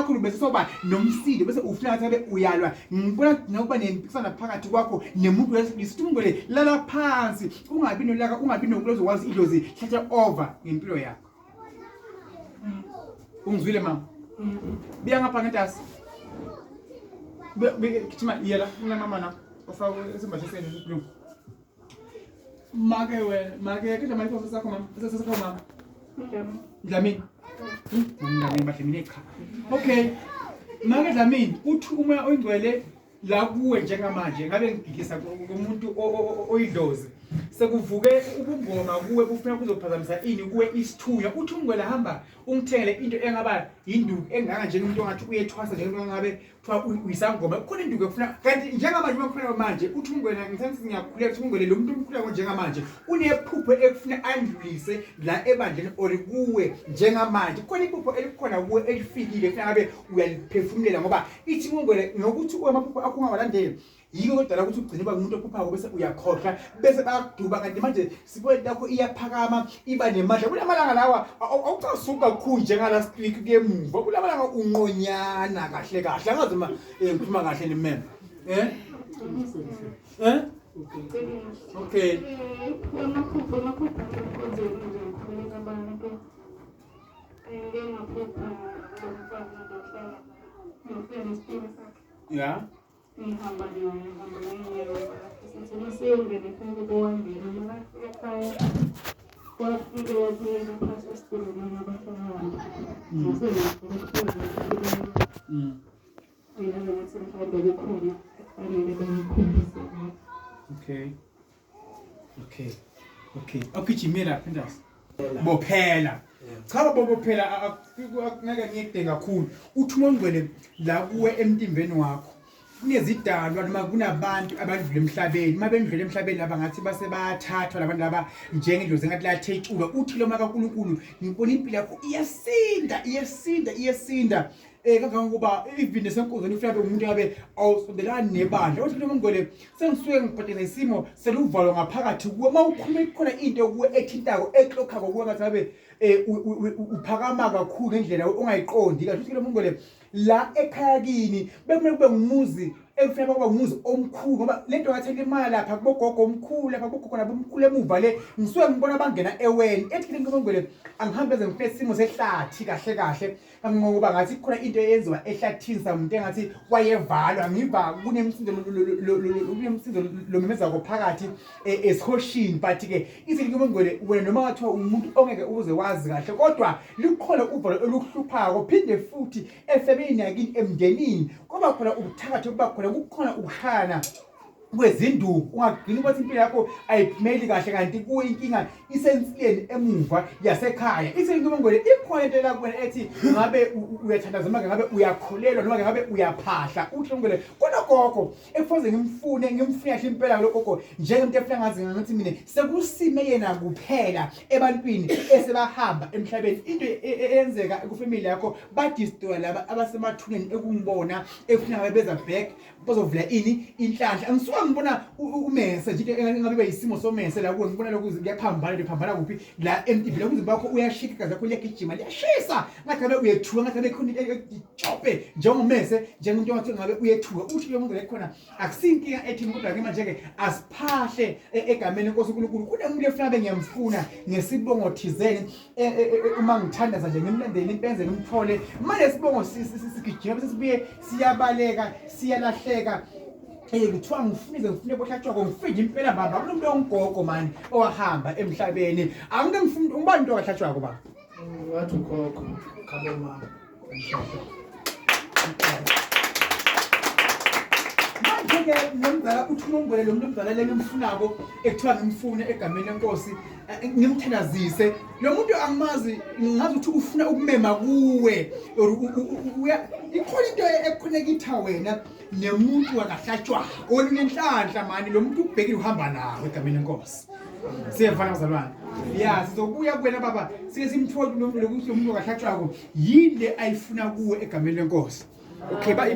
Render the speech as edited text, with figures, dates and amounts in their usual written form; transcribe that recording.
kakhulu bese soba nomsindo bese ufuna ngathi ngabe uyalwa. Ngibona nokuba nempikisana phakathi kwakho nemuntu wesilisa. Uthi umngwele lala phansi, ungabi nolaka, ungabi nokulozokwazi idlozi hlatha over ngempilo yakho. Ungizwile mama? Biya ngapha ngentasi. Gijima yela kuna mama na. Ufake isimbatho senu blue. Make wena, make ke manje ifo sakho mama. Sakho mama. Dlamini. Dlamini badlamini cha. Okay. Make Dlamini uthi umoya oyingcwele la kuwe njengamanje ngabe ngigigisa kumuntu oyidlozi sekuvuke ubungoma kuwe bufuna kuzophazamisa ini kuwe isithunywa uthi ungwela hamba ungithengele into engaba yinduku engaka njengomuntu ongathi uyethwasa njengomuntu ongabe kuthiwa uyisangoma kukhona induku ekufuna kanti njengamanje uma kukhona manje uthi ungwena ngithanda ngiyakhuleka uthi ungwele lo muntu omkhuleko njengamanje unephupho ekufuna andlulise la ebandleni or kuwe njengamanje kukhona iphupho elikhona kuwe elifikile kufuna ngabe uyaliphefumulela ngoba ithi ungwele ngokuthi amaphupho akho ungawalandeli yiko kodala ukuthi ugcine uba umuntu ophuphako bese uyakhohlwa bese bayakuduba kanti manje sibone lakho iyaphakama iba nemandla kulamalanga lawa awucasuki kakhulu njengalast week kuyemuva kulamalanga unqonyana kahle kahle angazi ma eh, ngikhuluma kahle nimeme eh eh okay Yeah. Ngihamba naye, ngihamba ngezinyawo Sithole siyongena ekhaya kubo wangena makafika ekhaya wafike wabuyela phansi esitulweni nabafana wami. Ngase ngifuna Uyazi ukuthi mhlawumbe kukhona ekufanele bengikhombise ngakho. Okay. Okay. Okay. Awugijimela lapha Ntasi. Bophela. Cha baba bophela ngeke ngiyekde kakhulu. Uthi umongcwele la kuwe emtimbeni wakho. Kunezidalwa noma kunabantu abadlula emhlabeni. Uma bendlula emhlabeni laba ngathi base bayathathwa labantu laba njengendlozi engathi lathetshulwa. Uthi lo makaNkulunkulu ngibona impilo yakho iyasinda, iyasinda, iyasinda. Eh kangangokuba even nesenkonzweni ufika be umuntu abe awusondelani nebandla. Uthi lo mongcwele sengisuke ngibhadele nesimo seluvalo ngaphakathi kuwe uma ukhuluma ikhona into kuwe ethintako eklokhako kuwe ngathi ngabe eh, uphakama kakhulu ngendlela ongayiqondi kahle ukuthi lo muntu le la ekhaya kini bekumele kube ngumuzi ekufanele kuba umuzi omkhulu ngoba lento ngathi limala lapha kubogogo omkhulu lapha kubogogo nabomkhulu emuva le ngisuke ngibona bangena eweni ethi le nto ngwele angihambe ze ngifune isimo sehlathi kahle kahle ngoba ngathi kukhona into eyenziwa ehlathini samuntu engathi wayevalwa ngiva kunemsindo kunemsindo lomemezako phakathi e, esihoshini but ke ithi ngibongwele wena noma ngathiwa umuntu ongeke uze wazi kahle kodwa lukhona uvalo olukuhluphako phinde futhi efemini yakini emndenini kuba khona ubuthakathi kuba khona kukhona ukushayana kwezinduku ungagcina ukuthi impilo yakho ayiphumeli kahle kanti kuwe inkinga isensileni emuva yasekhaya ithi inkulungwele ikhona into la kuwena ethi ngabe uyathandaza noma ngabe uyakholelwa noma ngabe uyaphahla uthi ngwele konogogo ekufanele ngimfune ngimfune kahle impela lo gogo njengomuntu efuna ngazi ngathi mina sekusime yena kuphela ebantwini esebahamba emhlabeni into e, e, eyenzeka kufamily yakho badestroy laba abasemathuneni ekungibona efuna ngabe beza back bazovula ini inhlanhla angisuka ngibona umese nje into engabe iba yisimo somese la kuwe ngibona lokhu kuyaphambana liphambana kuphi la emtimbeni umzimba wakho uyashika igazi lakho liyagijima liyashisa ngathi ngabe uyethuka ngathi ngabe khona itshope njengomese njengomuntu ongathi ngabe uyethuka uthi lo muntu lekhona akusinkinga ethi kodwa ke manje ke asiphahle e, egameni lenkosi uNkulunkulu kunemuntu efuna bengiyamfuna ngesibongo thizeni e, e, uma ngithandaza nje ngimlandele impenze ngimthole manje sibongo sigijima bese sibuye siyabaleka siyalahleka Eh kuthiwa ngifunize ngifune bohlatshwako ngifike impela baba kunomuntu ongugogo mani owahamba emhlabeni angike ngifune ubani into okahlatshwako baba Ngathi ugogo khabo mama. Manje-ke nomzala uthi umongwele lo muntu omzala le ngimfunako ekuthiwa ngimfune egameni lenkosi eh, ngimthandazise lo muntu angimazi ngazi ukuthi ufuna ukumema kuwe or ikhona into ekhonekitha wena nemuntu wakahlatshwa wena unenhlanhla mani lo muntu ukubhekile uhamba nawe egameni lenkosi siyevana bazalwane ya sizobuya kuwena baba sike simthole lo muntu lokuthi lo muntu wakahlatshwako yini le ayifuna kuwe egameni lenkosi okay ba